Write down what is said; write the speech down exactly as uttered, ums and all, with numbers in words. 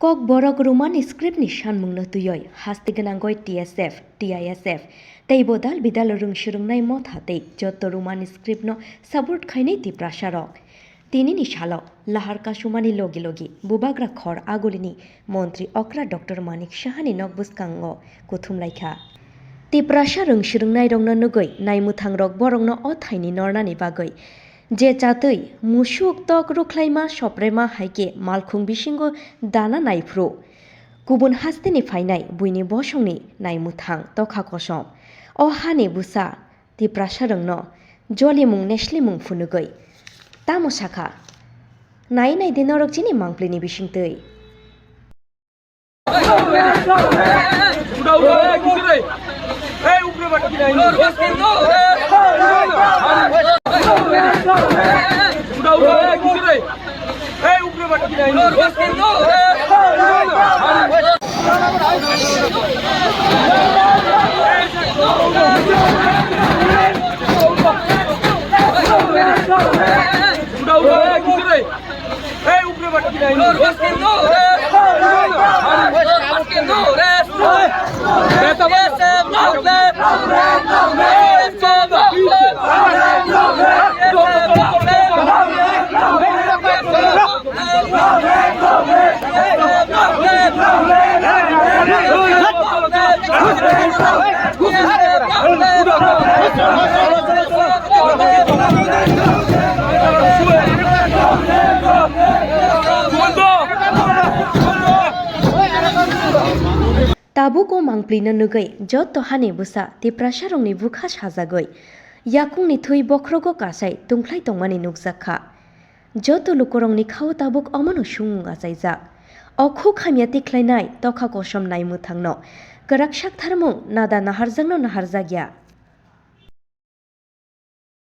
Kokborok Roman script ni sanmungno twiwi haste gwnangwi T S F, T I S F tei bodal bidal rwngswrwngnai motha tei jotto Roman script no support khainai Tiprasa rok. Tinini salo lahar kasumani logi logi bubagra khor agulini montri okra Doctor Manik Sahani nok bwskango kuthum laikha. Tiprasa rwngswrwngnairokno nugwi naimwthangrok borokno o thaini nornani bagwi je chatwi musuk tok rwkhlaima soprema hai khe malkhung bisingo dana naiphuru kubun hasteni phainai buini bosongni naimwthang tokha kosom. O hani bwsa Tiprasarokno jolimung neslimung phunugwi tamo sakha, nai nai di norok chini mangpli ni bisingtwi. Tabuk o mangpli no nugwi jotto hani bwsa Tiprasa rokni bwkha sajagwi yakungni thwi bokhrogo kasai tungphlai tongmani nukjak kha. Joto lukurokni khao tabuk omono sumung achaijak. O khuk hamya tikhlainai tokha kosom naimwthangno kwrak saktharmung nada naharjakno naharjakya.